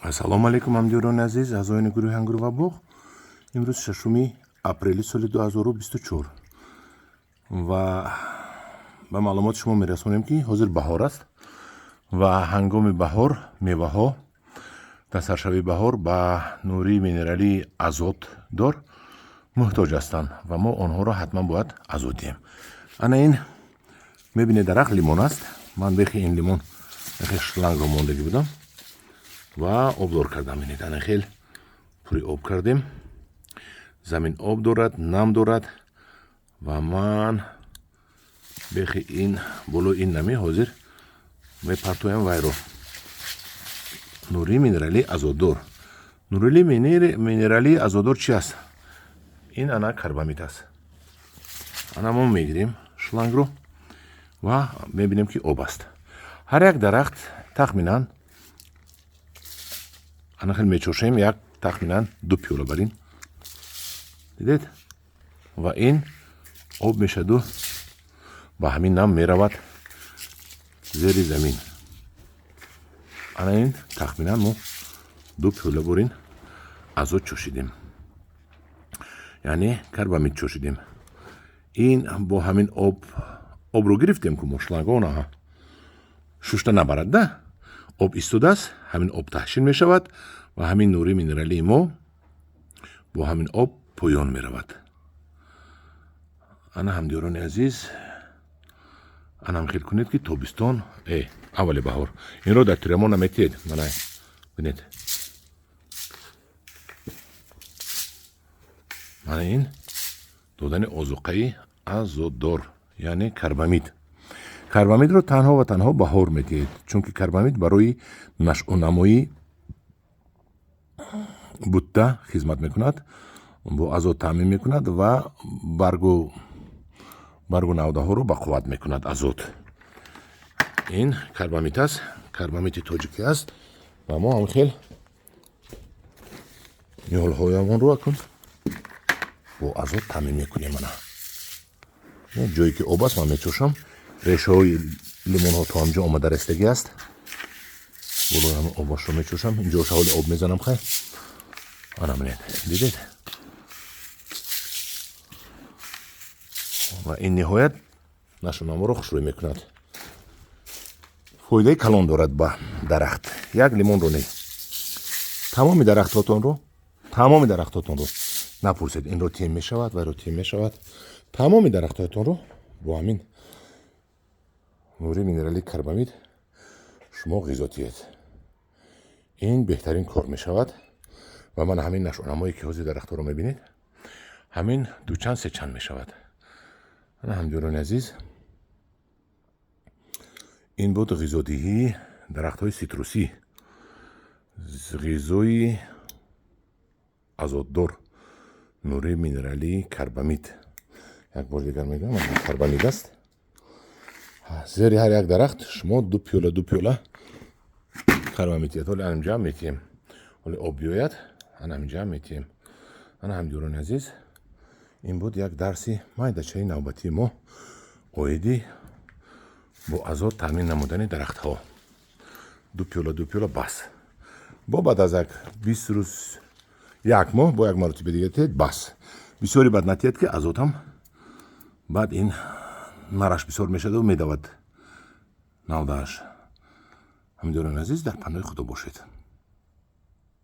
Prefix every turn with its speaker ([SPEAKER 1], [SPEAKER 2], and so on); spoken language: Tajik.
[SPEAKER 1] Ассалому алайкум, ҳамдиёрони азиз, аъзоёни гурӯҳи Ангур ва боғ. Имрӯз 6 апрели соли 2024 ва ба маълумоти шумо мерасонем, ки ҳозир баҳор аст ва ҳангоми баҳор меваҳо дар саршавии баҳор ба нурии минералии азотдор муҳтоҷ ҳастанд ва мо онҳоро ҳатман бояд азот диҳем. Ана ин мебинед, дарахт лимон аст. Ман бехи ин лимон бехи шлангро мондагӣ будам ва обдор кардам. Бинед, ана хел пури об кардем. Замин об дорад, нам дорад ва ман бехи ин болои ин нами ҳозир мепартоям вайро, нурии минералии азотдор. Нурии минералии азотдор чи аст? Ин ана карбамид аст. Ана мо мегирем шлангро ва мебинем, ки об аст. Ҳар як дарахт тахминан ана хел мечошем, як тахминан 2 пиёла бар ин, дидед, ва ин об мешаду ба ҳамин нам меравад зери замин. Ана ин тахминан мо 2 пиёла бор ин азот чошидем, яъне карбамид чошидем. Ин бо ҳамин об, обро гирифтем, ку мо шлангона шушта набарад да, об истодааст, ҳамин об таҳшин мешавад ва ҳамин нурии минералии мо бо ҳамин об поён меравад. Ана, ҳамдиёрони азиз, анам хел кунед, ки тобистон, аввали баҳор инро дар тирамо наметиҳед. Мана бинед, мана ин додани озуқаи азотдор, яъне карбамид. Карбамидро танҳо ва танҳо баҳор медиҳед, чунки карбамид барои нашъунамои бутта хизмат мекунад, бо азот таъмин мекунад ва баргу навдаҳоро ба қувват мекунад азот. Ин карбамид аст, карбамиди тоҷикӣ аст ва мо ҳам хел ниҳолҳоямонро акун бо азот таъмин мекунем. Ана ҷое ки об аст, ман мечошам. Решаҳои лимонҳо то ҳамҷо омада расидагӣ аст. Болои ҳама обашро мечошам, инҷоша ҳоли об мезанам. Хай, ана бинед, дидед, ва ин ниҳоят нашунаморо хушрӯй мекунад. Фоидаи калон дорад ба дарахт. Як лимонро не, тамоми дарахтотонро, тамоми дарахтотонро напурсед, инро тем мешавад, вайро тем мешавад. Тамоми дарахтҳоятонро бо ҳамин нури минералии карбамид шумо ғизо диҳед. Ин беҳтарин кор мешавад ва ман ҳамин нашъунамое ки ҳозир дарахтҳоро мебинед, ҳамин дучанд сечанд мешавад. Ана, ҳамдиёрони азиз, ин буд ғизодиҳии дарахтҳои ситрусӣ, ғизои азотдор, нури минералии карбамид. Як бор дигар мегӯям, карбамид аст. Зери ҳар як дарахт шумо 2 пиёла, 2 пиёла карбамид диҳед. Ҳоли анамҷа метиҳем, ҳоли об биёяд, анамҷа метиҳем. Ана, ҳамдиёрони азиз, ин буд як дарси майдачаи навбатии мо оиди бо азот таъмин намудани дарахтҳо. 2 пиёла, 2 пиёла бас. Бо баъд аз як 20 рӯз, як моҳ бо як маротиба дига тиҳед, бас. Бисёре баъд натиҳед, ки азотам баъд ин нараш бисёр мешаду медавад навдааш. Ҳамдиёрони азиз, дар паноҳи Худо бошед.